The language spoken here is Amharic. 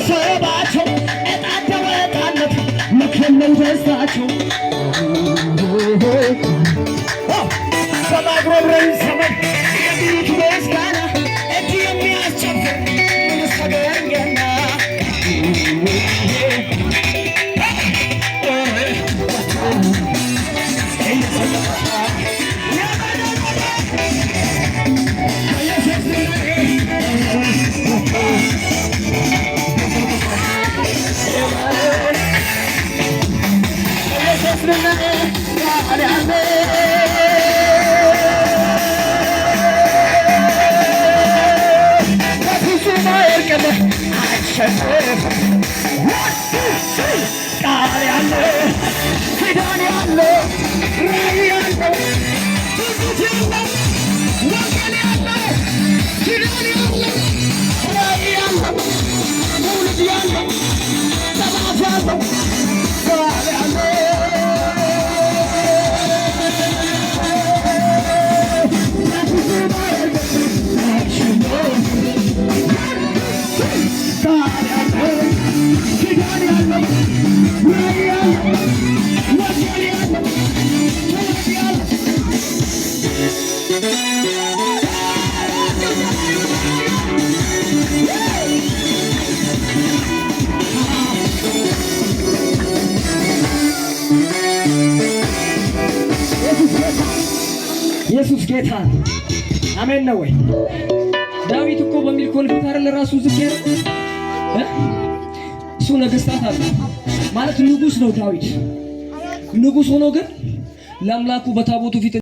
ለሰበሰባቸው ዕጣ እንደወጣለት መክፈል ነው ደስታቸው። በማጉረምረም ዘመን የሚሉት ምስጋና እጅ የሚያስጨፍር ምንስ ተገኘና? ቃል ያለ፣ ኪዳን ያለ፣ ራእይ ያለው፣ ትንቢት ያለው፣ ወንጌል ያለው፣ ኪዳን ያለው፣ ራእይ ያለው፣ ትውልድ ያለው፣ ሰባት ያለው፣ ቃል ያለው። ቃል ያለው፣ ኪዳን ያለው፣ ራእይ ያለው፣ ወንጌል ያለው፣ ትውልድ ያለው። ኢየሱስ ጌታ፣ ኢየሱስ ጌታ። አሜን ነው ወይ? ዳዊት እኮ በሚልኮል ፊት አይደለ ራሱ ዝቅ ያለው እ? እሱ ነገስታት አለ ማለት ንጉስ ነው ዳዊት። ንጉስ ሆኖ ግን ለአምላኩ በታቦቱ ፊት